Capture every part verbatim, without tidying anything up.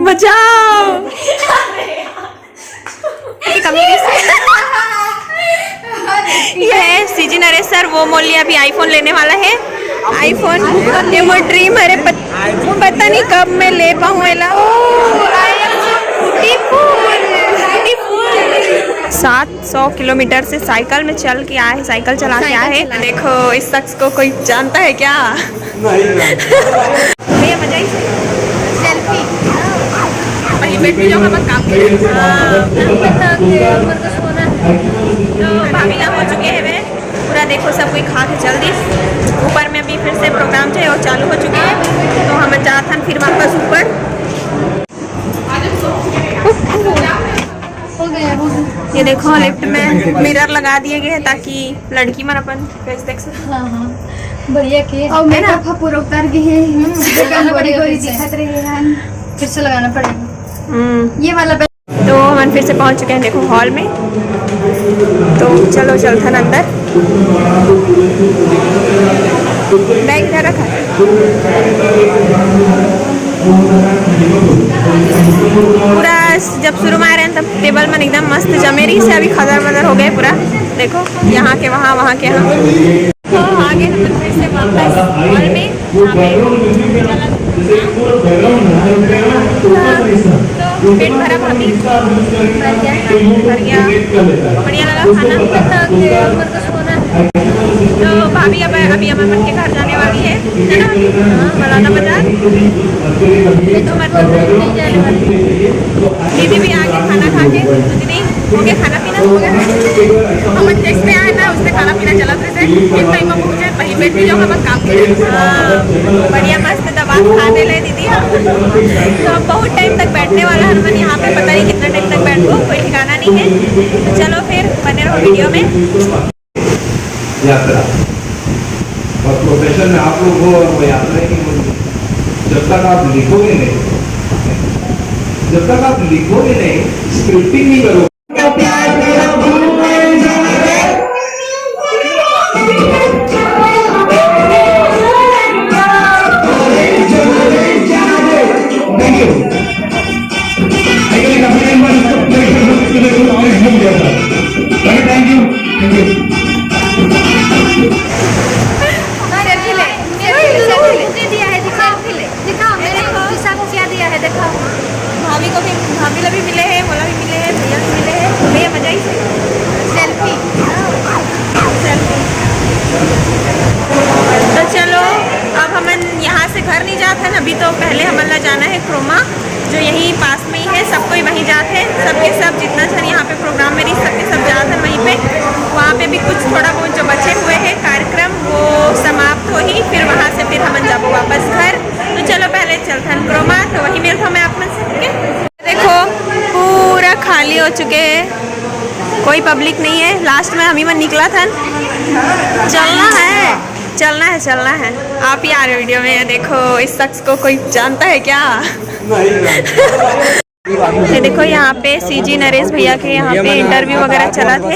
बचाओ। ये है सीजी नरेश सर, वो मोर लिए अभी iPhone लेने वाला है। iPhone, ये मोर ड्रीम हरे, पत-, पता नहीं कब मैं ले पाऊँ एला। सात सौ किलोमीटर से साइकिल में चल के आए, साइकिल चला के आए। देखो, इस शख्स को कोई जानता है क्या? भैया, मजा आई। सेल्फी। वहीं बैठ के जो हम काम करें। हाँ। तो भाभी ना हो चुके हैं वे। पूरा देखो, सब कोई खा के चल दिस। ऊपर में अभी फिर से प्रोग्राम जो है वो चालू हो चुके हैं, तो हम जात हन फिर वापस ऊपर। हो गया, हो गया। ये देखो, लिफ्ट में मिरर लगा दिए गए हैं ताकि लड़की मन अपन फेस देख सके। हाँ, हाँ, बढ़िया के। और है ना? मेकअप ह पूरा उतर गए हैं। हम्म, एकदम गोरी गोरी दिखत रहे हैं। फिर से लगाना पड़ेगा। हम्म। ये वाला तो हमन फिर से पहुंच चुके हैं, देखो, हॉल में। तो चलो, चलथन अंदर। बैग इधर रखा। पूरा जब शुरू में आ रहे हैं, तब टेबल मन एकदम मस्त जमे रही से, अभी खदर मदर हो गए पूरा। देखो, यहाँ के वहाँ, वहाँ के यहाँ। तो आ गए हम फिर से वापस हॉल में, जहाँ पे तो पेट भरा भाभी, भर गया, भर गया, बढ़िया लगा खाना। तो भाभी अब अभी अमन के घर जाने वाली है, है ना? हाँ, मौलाना बाजार। तो हमारे दीदी भी आ गए खाना खा के। तो दीदी, हो गया खाना पीना? हो गया। हम जैसे आए ना, उसने खाना पीना चला थे, इस टाइम में पहुंचे, वहीं बैठ के जो हम काम करें। हाँ, बढ़िया मस्त दबा खा दे ले दीदी। हाँ, तो अब बहुत टाइम तक बैठने वाला है हनुमान यहाँ पे, पता नहीं कितना टाइम तक बैठो, कोई ठिकाना नहीं है। तो चलो फिर बने रहो वीडियो में। यात्रा। और प्रोफेशन में आप लोग हो और वो यात्रा ही नहीं होगी। जब तक आप लिखोगे नहीं, जब तक आप लिखोगे नहीं, स्क्रिप्टिंग नहीं करोगे। Thank you. सेल्फी ले, सेल्फी ले, सेल्फी ले। दिखाओ, मैंने हिसाब क्या दिया है, दिखाओ। भाभी को भी, भाभी ला भी मिले हैं, मोला भी मिले हैं, भैया भी मिले हैं। भैया, मजा ही से। सेल्फी। सेल्फी। तो चलो, अब हमन यहाँ से घर नहीं जात हन, अभी तो पहले हमन ला जाना है क्रोमा, जो यहीं पास में ही है। सब कोई वहीं जात है, सबके सब जितना जन यहाँ पे प्रोग्राम में रही, सबके सब जात है वहीं पे। वहाँ पे भी कुछ थोड़ा बहुत जो बचे हुए हैं कार्यक्रम, वो समाप्त हो ही, फिर वहाँ से फिर हमन जाबो वापस घर। तो चलो, पहले चलथन क्रोमा, तो वहीं मिलता मैं आप मन से, ठीक है? देखो, पूरा खाली हो चुके हैं, कोई पब्लिक नहीं है। लास्ट में हम ही मन निकला था। चलना है, चलना है, चलना है। आप ही आ रहे वीडियो में। ये देखो, इस शख्स को कोई जानता है क्या? ये देखो, यहाँ पे सीजी नरेश भैया के यहाँ पे इंटरव्यू वगैरह चला थे,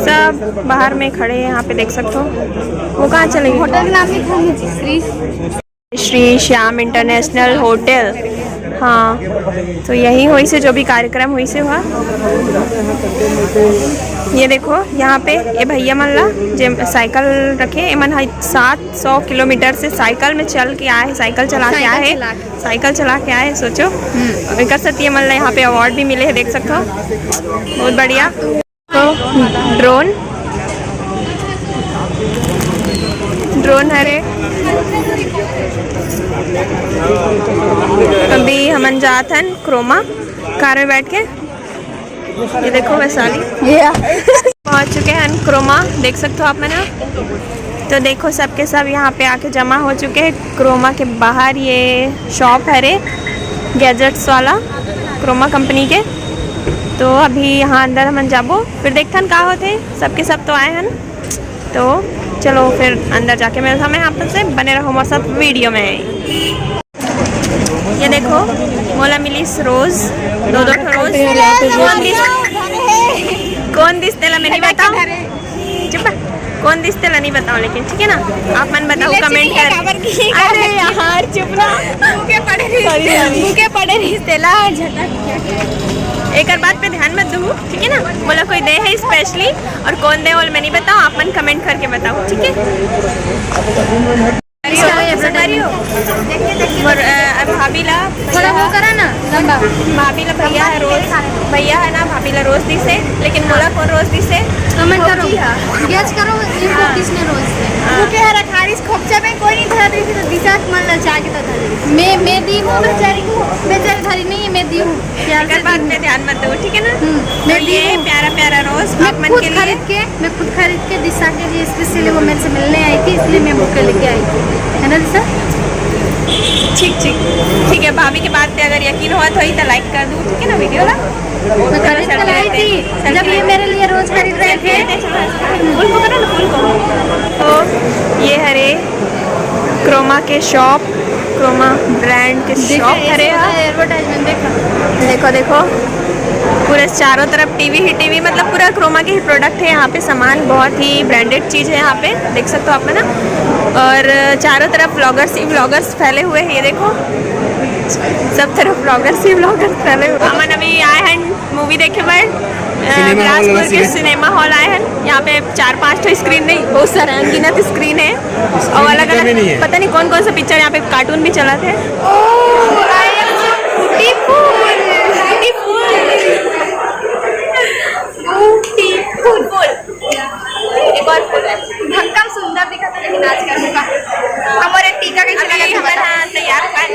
सब बाहर में खड़े हैं। यहाँ पे देख सकते हो, वो कहाँ चले गए? होटल नाम लिखा है श्री श्री श्याम इंटरनेशनल होटल। हाँ, तो यही होइस हे, जो भी कार्यक्रम होइस हे हुआ। ये देखो, यहाँ पे ये भैया मन ला जे साइकिल रखे, एमन ह सात सौ किलोमीटर से साइकिल में चल के आए, साइकिल चला के आए, साइकिल चला के आए। सोचो, एकर सेती एमन ला यहाँ पे अवार्ड भी मिले हे, देख सकते हो, बहुत बढ़िया। तो ड्रोन, ड्रोन हरे। अभी हमन जात हन क्रोमा कार में बैठ के। ये देखो वैशाली, ये पहुंच चुके हैं क्रोमा, देख सकते हो आप मन। तो देखो, सबके सब यहाँ पे आके जमा हो चुके हैं। क्रोमा के बाहर ये शॉप हरे, गैजेट्स वाला, क्रोमा कंपनी के। तो अभी यहाँ अंदर हमन जाबो, फिर देखथन का होथे। सबके सब तो आए हन, तो चलो फिर अंदर जाके मिलता मैं आप से। बने रहो हमारे साथ वीडियो में। ये देखो, मोला मिलिस रोज, दो दो ठो रोज। कौन दिस, कौन दिस तेला मैं नहीं बताऊं। चुप। कौन दिस तेला नहीं बताऊं, लेकिन ठीक है ना, आप मन बताओ, कमेंट कर। अरे यार, चुप ना। भूखे पड़े रहिस तेला झटक। एकर बात पे ध्यान मत दू, ठीक है ना? मोला कोई दे है स्पेशली, और कौन दे, वो मैं नहीं बताऊँ, आप मन कमेंट करके बताओ, ठीक है? संगवारी हो, मोर, अ, भाभी ला थोड़ा वो करा ना, लंबा। भाभी ला भैया है रोज, भैया है ना, भाभी ला रोज दिसे, लेकिन मोला कौन रोज दिसे? कमेंट करो, गेस करो, इनको किसने रोज दिया? हाँ। भूखे हर अखारिस खोपचा में कोई नहीं धरा रही थी, तो दिशा मन ला जाके तो धरा रही। मैं, मैं दी हूँ, बेचारी, बेचारी धरी नहीं है, मैं दी हूँ। प्यार से एकर बात दी हूँ। पे ध्यान मत दो, ठीक है ना? हम्म, तो मैं दी ये हूँ। प्यारा प्यारा रोज मैं आप मन खुद के लिए। खरीद के, मैं खुद खरीद के दिशा के लिए स्पेशली वो मेरे से मिलने आई थी, इसलिए मैं बुके लेके आई थी, है ना दिशा? ठीक, ठीक, ठीक है। भाभी के बात पे अगर यकीन हुआ तो ही तो लाइक कर दू, ठीक है ना, वीडियो ला? मैं खरीद के लाई थी, जब ये मेरे लिए रोज खरीद रहे थे। फूल को करो ना, फूल को। तो ये हरे क्रोमा के शॉप, क्रोमा ब्रांड के शॉप हरे। एडवर्टाइजमेंट देखो। देखो, देखो, पूरे चारों तरफ टीवी ही टीवी, मतलब पूरा क्रोमा के ही प्रोडक्ट है यहाँ पे। सामान बहुत ही ब्रांडेड चीज है यहाँ पे, देख सकते हो आप, है ना? और चारों तरफ व्लॉगर्स ही व्लॉगर्स फैले हुए हैं। ये देखो, सब तरफ व्लॉगर्स ही व्लॉगर्स फैले हुए। हमन अभी आए हैं मूवी देखे बर, अ, सिनेमा हॉल बिलासपुर वाला के सिनेमा। सिनेमा हॉल आए हैं। यहाँ पे चार पांच ठो स्क्रीन नहीं, बहुत सारे अनगिनत स्क्रीन है। और अलग अलग, पता नहीं कौन कौन सा पिक्चर, यहाँ पे कार्टून भी चला थे। एक और फूल है, भक्कम सुंदर दिखा था, लेकिन आज का हमर एक टीका के चला गया था। तैयार हुआ है।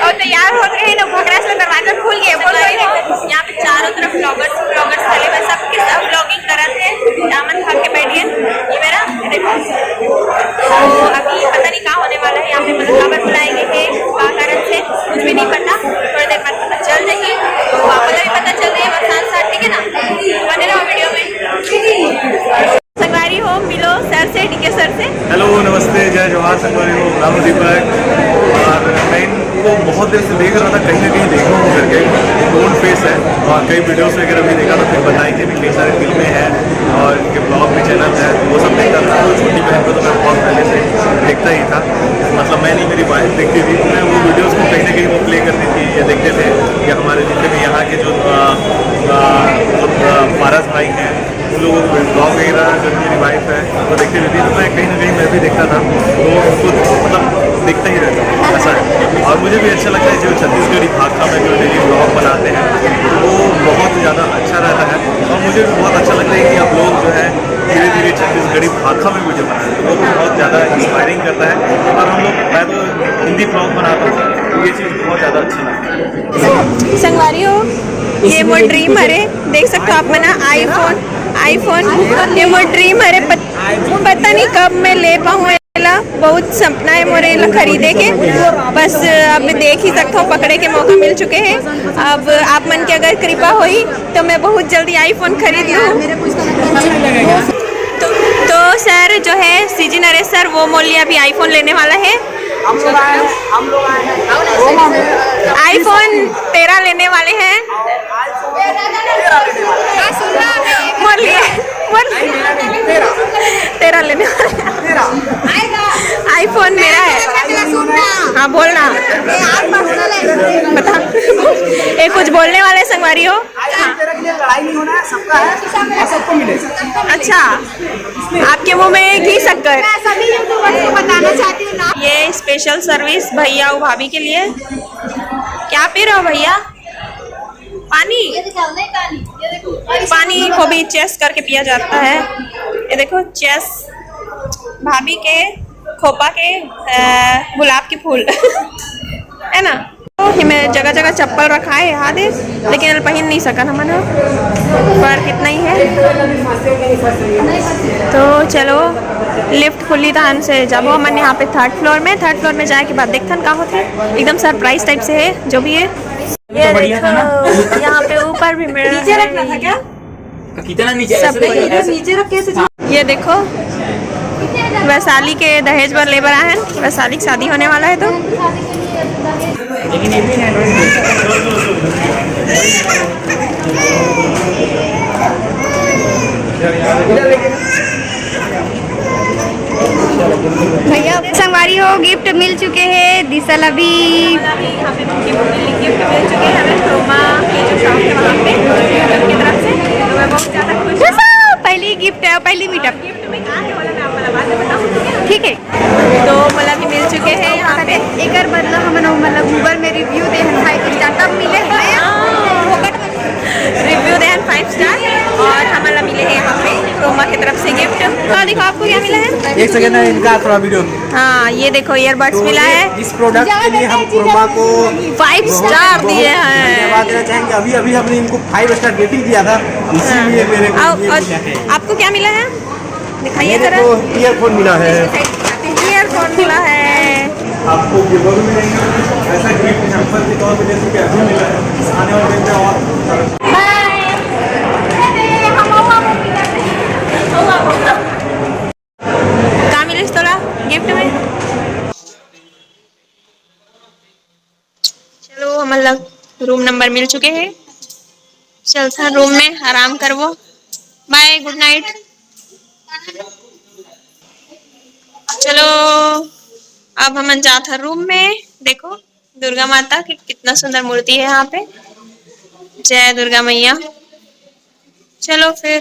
और तैयार हो गए हैं ना, भगरा से दरवाजा खुल गया, बोल रही है। यहाँ पे चारों तरफ व्लॉगर्स, व्लॉगर्स खड़े हुए, सबके सब व्लॉगिंग करत है। दामन खा के बैठिए, ये मेरा, ये देखो। तो अभी पता नहीं क्या होने वाला है यहाँ पे, मतलब खबर बुलाएंगे है, क्या कारण से, कुछ भी नहीं पता। थोड़ी देर बाद पता चल जाएगी, तो आप लोग भी पता चल रही है, बस साथ साथ, ठीक है ना? बने रहो वीडियो में। संगवारी हो, मिलो सर से, डीके सर से। हेलो, नमस्ते, जय जोहार संगवारी हो, राम दीपक। और मैं इनको बहुत देर से देख रहा था, कहीं ना कहीं देखा हूँ करके। ओल्ड फेस है और कई वीडियोस वगैरह भी देखा था, फिर बताई कि भी कई सारी फिल्में हैं और इनके ब्लॉग भी चैनल है, वो सब देखता था। और छोटी बहन को तो मैं बहुत पहले से देखता ही था, मतलब मैं नहीं, मेरी वाइफ देखती थी, तो मैं वो वीडियोस को कहीं ना कहीं वो प्ले करती थी या देखते थे कि हमारे जितने भी यहाँ के जो, अ, अ, मतलब, अ, पारस भाई हैं, उन लोगों को ब्लॉग वगैरह जो मेरी वाइफ है वो देखती रहती है, तो मैं कहीं ना कहीं मैं भी देखता था, तो उनको मतलब देखता ही रहता हूँ, ऐसा है। और मुझे भी अच्छा लगता है जो छत्तीसगढ़ी भाखा में जो डेली ब्लॉग बनाते हैं, वो बहुत ज़्यादा अच्छा रहता है। और मुझे भी बहुत अच्छा लगता है कि आप लोग जो है धीरे धीरे छत्तीसगढ़ी भाखा में वीडियो बना रहे हैं, वो बहुत ज़्यादा इंस्पायरिंग करता है। और हम लोग, मैं तो हिंदी ब्लॉग बनाता हूँ, तो ये चीज़ बहुत ज़्यादा अच्छी लगती है। संगवारी हो, ये मोर ड्रीम हरे, देख सकते हो आप मन, आईफोन, आईफोन, ये मोर ड्रीम हरे। पत-, पता नहीं कब मैं ले पाऊँ एला, बहुत सपना है मोर एला खरीदे के। बस अब देख ही सकते हो, पकड़े के मौका मिल चुके हैं। अब आप मन की अगर कृपा होई तो मैं बहुत जल्दी आईफोन खरीद लूँ। तो, तो सर जो है सीजी नरेश सर, वो मोर लिए अभी आईफोन लेने वाला है। हम लोग आए हैं, हम लोग आए हैं। आईफोन तेरह लेने वाले हैं। बोलिए, बोलिए। तेरह लेने वाले हैं। आईफोन मेरा है। हाँ, बोलना। बता। ये कुछ बोलने वाले संगवारी हो? आईफोन तेरह के लिए लड़ाई नहीं होना है, सबका है और सबको मिलेगा। अच्छा, आपके मुंह में घी शक्कर। मैं सभी यूट्यूबर्स को बताना चाहती हूँ ना। ये स्पेशल सर्विस भैया और भाभी के लिए। क्या पी रहे हो भैया? पानी? ये दिखाओ, नहीं पानी, ये देखो। पानी को भी चेस करके पिया जाता है। ये देखो, चेस, भाभी के खोपा के, अ, गुलाब के फूल है ना। तो हिमे जगह जगह चप्पल रखा है, यहाँ दे, लेकिन एला पहिन नहीं सकन हमन ह, पर कितना ही है। तो चलो, लिफ्ट खुली त हमसे जाबो हमन यहाँ पे थर्ड फ्लोर में। थर्ड फ्लोर में जाए के बाद देखथन का होथे, एकदम सरप्राइज टाइप से है जो भी है। ये देखो, यहाँ पे ऊपर भी मिरर है। कितना नीचे? ऐसे देखो, ऐसे। नीचे रख, कैसे? ये देखो, वैशाली के दहेज बर ले बर आए हैं। वैशाली की शादी होने वाला है तो। भैया संगवारी अरे, वो गिफ्ट मिल चुके हैं दिशा ला भी। अभी यहाँ पे गिफ्ट मिल, गिफ्ट मिल चुके हैं हमें क्रोमा के जो शॉप है वहाँ पे, YouTube की तरफ से। तो मैं बहुत ज़्यादा खुश हूँ। दिशा, पहली गिफ्ट है, पहली मीटअप। गिफ्ट में क्या है वाला मैं आपको बाद में बताऊँ, ठीक है? ठीक है। तो मोला भी मिल चुके हैं यहाँ पे। एकर बदला हमन, मतलब, Google में रिव्यू दे हन, फाइव स्टार तब मिले हैं। हाँ, फोकट में रिव्यू दे हन फाइव स्टार, और हमन ला मिले हैं यहाँ पे क्रोमा की तरफ से गिफ्ट। तो दिखाओ, आपको क्या मिला है? एक सेकंड, इनका थोड़ा वीडियो। हाँ, ये देखो, ईयरबड्स तो मिला ये है। इस प्रोडक्ट के लिए हम क्रोमा को फाइव स्टार दिए हैं। धन्यवाद देना चाहेंगे। अभी अभी हमने इनको फाइव स्टार रेटिंग दिया था, इसीलिए मेरे को ये मिला है। आपको क्या मिला है, दिखाइए जरा। मेरे को ईयरफोन मिला है। ईयरफोन मिला है। आपको गिफ्ट में ऐसा गिफ्ट हैम्पर के तौर पे जैसे कि अभी मिला है, आने वाले दिन में और का मिलिस तोला गिफ्ट में? चलो, हमन ला रूम नंबर मिल चुके हैं। चलथन रूम में, आराम करबो। बाय, गुड नाइट। चलो, अब हमन जात हन रूम में। देखो दुर्गा माता की कितना सुंदर मूर्ति है यहाँ पे। जय दुर्गा मैया। चलो फिर।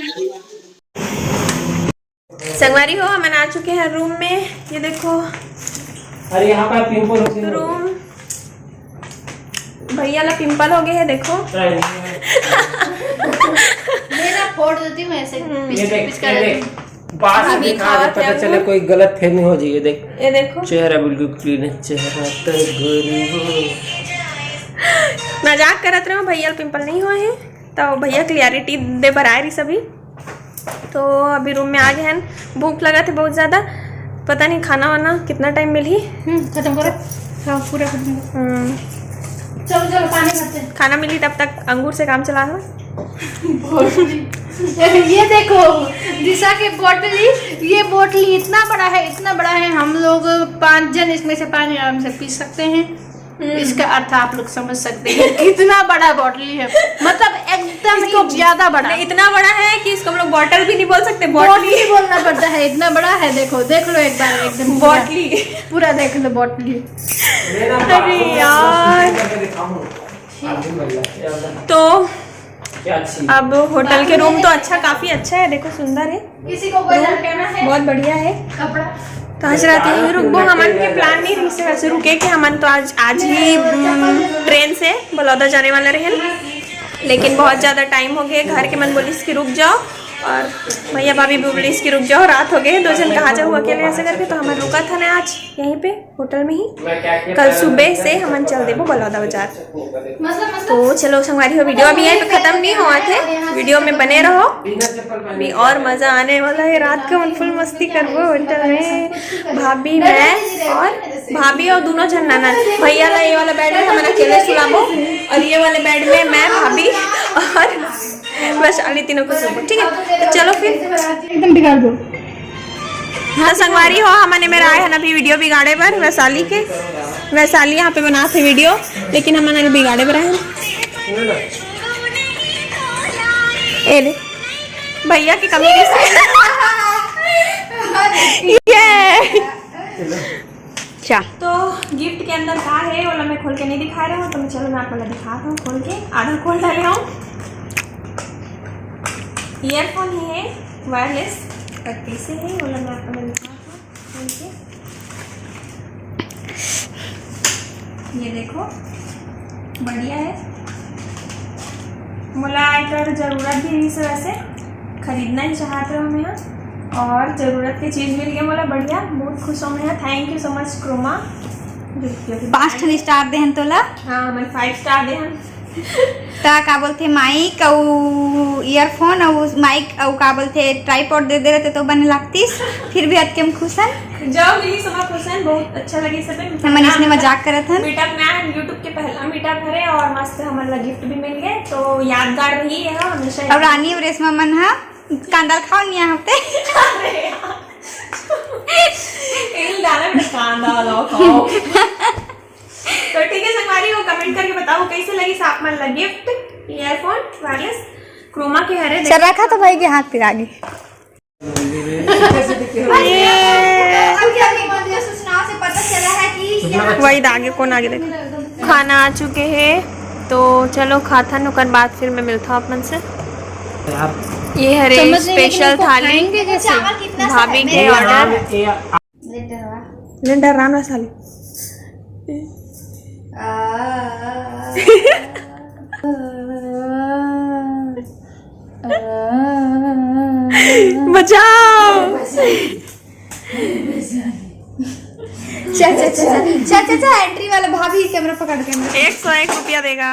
संगवारी हो, हमन आ चुके हैं रूम में। ये देखो। अरे, यहाँ पर पिंपल होते हैं। रूम, भैया ला पिंपल हो गए हैं, देखो। मेरा फोड़ देती हूँ ऐसे, हम्म। ये देख, पिचका ये देती देख। हूँ। बात अभी दिखा दे, पता चले कोई गलत फहमी हो जाए। ये देख, ये देखो। चेहरा बिल्कुल क्लीन है, चेहरा तो गोरी हो। मजाक करत रहे हो, भैया ला पिंपल नहीं हुआ है, तो भैया क्लियरिटी दे बर आए रही सभी। तो अभी रूम में आ गए हैं। भूख लगा थे बहुत ज़्यादा, पता नहीं खाना वाना कितना टाइम मिलही। हम्म, खत्म करो। हाँ, पूरा खत्म करो। हम्म। चलो, चलो, पानी भरते हैं। खाना मिली तब तक अंगूर से काम चला लो। ये देखो, दिशा के बोतली, ये बोतली इतना बड़ा है, इतना बड़ा है, हम लोग पाँच जन इसमें से पानी आराम से पी सकते हैं। हम्म। इसका अर्थ आप लोग समझ सकते हैं कितना बड़ा बॉटली है, मतलब एकदम इसको ही ज्यादा बड़ा। नहीं, इतना बड़ा है कि इसको हम लोग बॉटल भी नहीं बोल सकते, बॉटली। बॉटली बोलना पड़ता है, इतना बड़ा है। देखो, देख लो एक बार, एकदम पूरा, बॉटली। पूरा देख लो बॉटली। अरे यार। तो क्या अच्छी। अब होटल के रूम तो अच्छा, काफी अच्छा है, देखो सुंदर है। किसी को कोई रूम लड़काना है? बहुत बढ़िया है। कपड़ा। तो आज रात यहीं रुकबो, हमन के प्लान नहीं रहिस हे वैसे रुके के, हमन तो आज, आज ही, उम, ट्रेन से बलौदा जाने वाला रहेन, लेकिन बहुत ज़्यादा टाइम हो गए, घर के मन बोलिस कि रुक जाओ, और भैया भाभी भी बोलिस कि रुक जाओ, रात हो गए, दो जन कहाँ जाओ अकेले ऐसे करके, तो हमन रुकत हन आज यहीं पे। होटल में ही। कल सुबह से हमन चल देबो बलौदा बाजार। तो चलो संगवारी हो, वीडियो अभी यहीं पे खत्म नहीं होवत हे, वीडियो में बने रहो। अभी और मजा आने वाला है, रात को हम फुल मस्ती करबो होटल में, भाभी, मैं और भाभी और दोनों झन ननद। भैया ला ये वाला बेड में हमन अकेले सुलाबो और ये वाले बेड में मैं, भाभी और वैशाली तीनों को सुबह, ठीक है? तो चलो फिर। एकदम बिगाड़ दो। हाँ, तो संगवारी हो, हमन एमेर आए हन अभी वीडियो बिगाड़े बर वैशाली के। वैशाली यहाँ पे बनात हे वीडियो, लेकिन हमन एला बिगाड़े बर आए हन। ए ले, भैया के कमी कैसे? ये। अच्छा। तो गिफ्ट के अंदर का है, वाला मैं खोल के नहीं दिखा रही हूँ, तो मैं, चलो, मैं आप वाला दिखाता हूँ खोल के। आधा खोल डाले हूँ। ईयरफोन ही है, वायरलेस, पर कैसे है, वाला मैं आप वाला दिखाता हूँ खोल के। ये देखो, बढ़िया है। मोला एकर जरूरत भी रहिस हे, वैसे खरीदना ही चाहत रहे मैं, और जरूरत के चीज मिल गए मोला, बढ़िया, बहुत खुश हूँ मैं। Thank you so much Croma. पाँच ठन स्टार देहन तोला। हाँ, मैं फाइव स्टार देहन। ता का बोलथे, माइक अउ ईयरफोन अउ माइक अउ का बोलथे, ट्राइपॉड दे दे रहते तो बने लागतिस। फिर भी अतके में खुश हन। जो मिली सब खुश हन, बहुत अच्छा लगे सब। हमन इसने मजाक करत हन। मीटअप में आए, YouTube के पहला मीटअप हरे और मस्त हमन ला गिफ्ट भी मिल गए, तो यादगार रही है हमेशा। और रानी और रेशमा मन हा कांदा ल खाओ नहीं यहाँ पे। अरे यार। इल डाला बेटा कांदा वाला खाओ। तो ठीक है संगवारी हो, कमेंट करके बताओ कैसे लगिस आप मन ला गिफ्ट, ईयरफोन, वायरलेस, क्रोमा के हरे। चल रखा तो भाई के हाथ पिरा गई। ये। अभी अभी मंदिर सूचना से वही आगे, कौन आगे देख। खाना आ चुके हे, तो चलो खाथन, ओकर बाद फिर मैं मिलता हूँ आप मन से। ये हरे स्पेशल थाली, भाभी के ऑर्डर। ले डरान वाला साली। बचाओ। चल चल चल चल चल चल, एंट्री वाला भाभी कैमरा पकड़ के। एक सौ एक रुपया देगा।